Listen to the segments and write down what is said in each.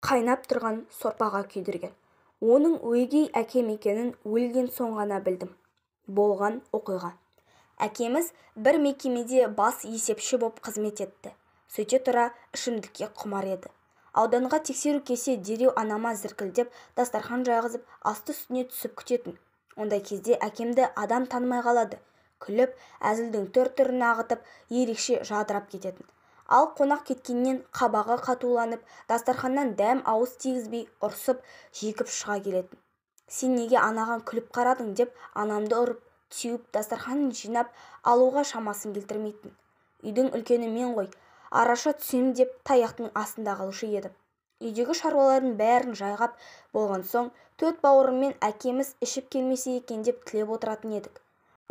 Қайнап тұрған сорпаға күйдірген. Оның өгей әкем екенін өлген соң ғана білдім. Болған оқиға. Әкеміз бір мекемеде бас есепші боп қызмет етті. Сөйте тұра ішімдікке құмар еді. Ауданға тексеру келсе, дереу анама зіркілдеп дастархан жайғызып, асты-үстіне түсіп күтетін. Ондай кезде әкемді адам танымай қалады. Күліп, әзілдің түр-түрін ағытып, ерекше жадырап кететін. Ал қонақ кеткеннен қабағы қатуланып, дастарханнан дәм ауыз тигізбей ұрсып, жекіп шыға келетін. Сен неге анаған күліп қарадың деп анамды ұрып, теуіп, дастарханын жинап алуға шамасын келтірмейтін. Үйдің үлкені мен ғой, араша түсем деп таяқтың астында қалушы едім. Үйдегі шаруалардың бәрін жайғап болған соң, төрт бауырыммен әкеміз ішіп келмесе екен деп тілеп отыратын едік.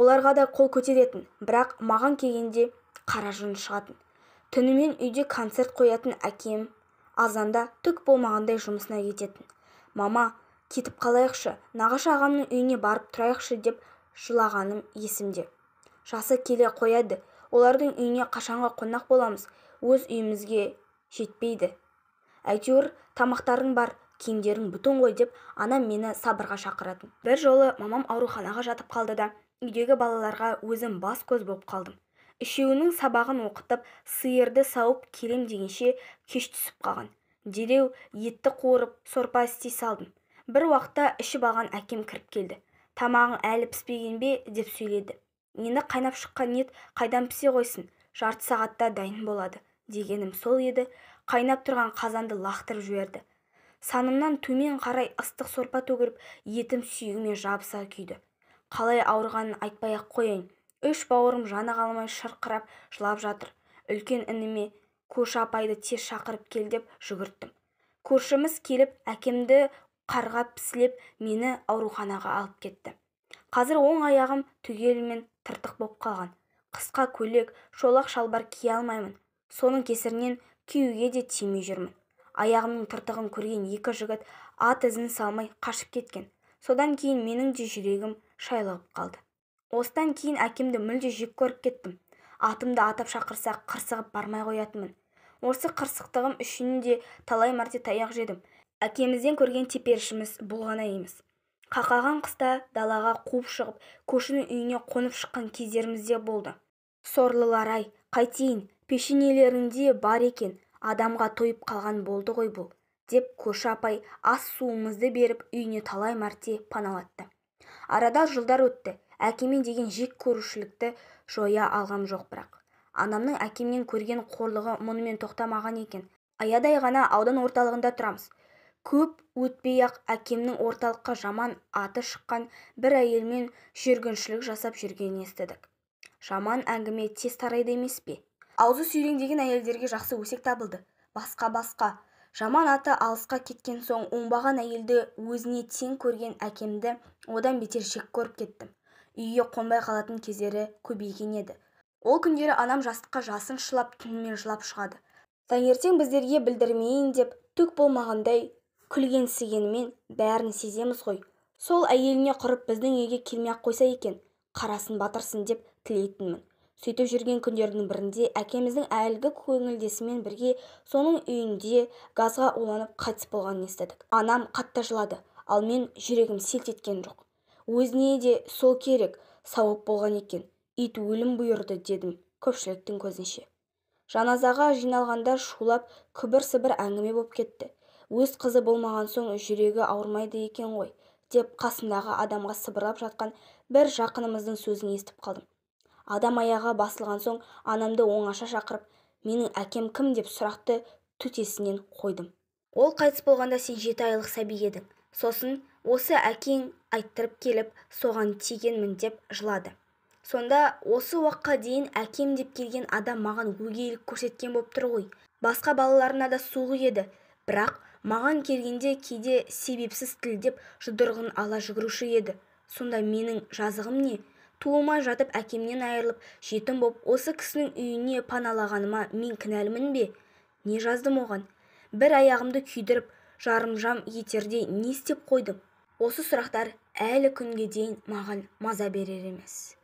Оларға да қол көтеретін, бірақ маған келгенде қара жын шығатын. Түнімен үйде концерт қоятын әкем азанда түк болмағандай жұмысына кететін. Мама, кетіп қалайықшы, нағашы ағамның үйіне барып тұрайықшы деп жылағаным есімде. Жасы келе қояды, олардың үйіне қашанғы қонақ боламыз, өз үйімізге жетпейді. Әйтеуір тамақтарың бар, киімдерің бүтін ғой деп анам мені сабырға шақыратын. Бір жолы мамам ауруханаға жатып қалды да, үйдегі балаларға өзім бас-көз болып қалдым. Үшеуінің сабағын оқытып, сиырды сауып келем дегенше кеш түсіп қалған. Дереу етті қуырып, сорпа істей салдым. Бір уақытта ішіп алған әкем кіріп келді. Тамағың әлі піспеген бе деп сөйледі. Енді қайнап шыққан ет қайдан пісе қойсын, жарты сағатта дайын болады дегенім сол еді, қайнап тұрған қазанды лақтырып жіберді. Санымнан төмен қарай ыстық сорпа төгіліп, етім сүйегіме жабыса күйді. Қалай ауырғанын айтпай-ақ қояйын. Үш бауырым жаны қалмай шырқырап жылап жатыр. Үлкен ініме көрші апайды тез шақырып кел деп жүгірттім. Көршіміз келіп, әкемді қарғап сілеп, мені ауруханаға алып кетті. Қазір оң аяғым түгелімен тыртық боп қалған. Қысқа көйлек, шолақ шалбар кие алмаймын. Соның кесірінен киюге де тимей жүрмін. Аяғымның тыртығын көрген екі жігіт ат ізін салмай қашып кеткен. Содан кейін менің де жүрегім шайлығып қалды. Осыдан кейін әкемді мүлде жек көріп кеттім. Атымды атап шақырса, қырсығып бармай қоятынмын. Осы қырсықтығым үшін де талай мәрте таяқ жедім. Әкемізден көрген теперішіміз бұл ғана емес. Қақаған қыста далаға қуып шығып, көршінің үйіне қонып шыққан кездеріміз де болды. Сорлылар-ай, қайтейін, пешенелеріңде бар екен, адамға тойып қалған болды ғой бұл, деп көрші апай ас-суымызды беріп, үйіне талай мәрте паналатты. Арада жылдар өтті. Әкеме деген жек көрушілікті жоя алғам жоқ бірақ. Анамның әкемнен көрген қорлығы мұнымен тоқтамаған екен. Аядай ғана аудан орталығында тұрамыз. Көп өтпей-ақ әкемнің орталыққа жаман аты шыққан бір әйелмен жүргіншілік жасап жүргенін естідік. Жаман әңгіме тез тарайды емес пе? Аузы сүйреңдеген әйелдерге жақсы өсек табылды. Басқа-басқа. Жаман аты алысқа кеткен соң оңбаған әйелді өзіне тең көрген әкемді одан бетер жек көріп кеттім. Үйге қонбай қалатын кездері көбейген еді. Ол күндері анам жастыққа жасын шылап, түнімен жылап шығады. Таңертең біздерге білдірмейін деп түк болмағандай күлгенсігенімен бәрін сеземіз ғой. Сол әйеліне құрып біздің үйге келмей-ақ қойса екен, қарасын батырсын деп тілейтінмін. Сөйтіп жүрген күндердің бірінде әкеміздің әлгі көңілдесімен бірге соның үйінде газға уланып қайтыс болғанын естідік. Анам қатты жылады, ал мен жүрегім селт еткен жоқ. Өзіне де сол керек, сауап болған екен, ит өлім бұйырды дедім көпшіліктің көзінше. Жаназаға жиналғандар шулап, күбір-сыбыр әңгіме боп кетті. Өз қызы болмаған соң жүрегі ауырмайды екен ғой, деп қасындағы адамға сыбырлап жатқан бір жақынымыздың сөзін естіп қалдым. Адам аяғы басылған соң анамды оңаша шақырып, менің әкем кім деп сұрақты төтесінен қойдым. Ол қайтыс болғанда сен 7 айлық сәби едің. Сосын осы әкең айттырып келіп, соған тигенмін деп жылады. Сонда осы уақытқа дейін әкем деп келген адам маған өгейлік көрсеткен боп тұр ғой. Басқа балаларына да суық еді, бірақ маған келгенде кейде себепсіз тілдеп жұдырығын ала жүгіруші еді. Сонда менің жазығым не? Туылмай жатып әкемнен айырылып, жетім боп, осы кісінің үйіне паналағаныма мен кінәлімін бе? Не жаздым оған? Бір аяғымды күйдіріп, жарымжам етердей не істеп қойдым? Осы сұрақтар әлі күнге дейін маған маза берер емес.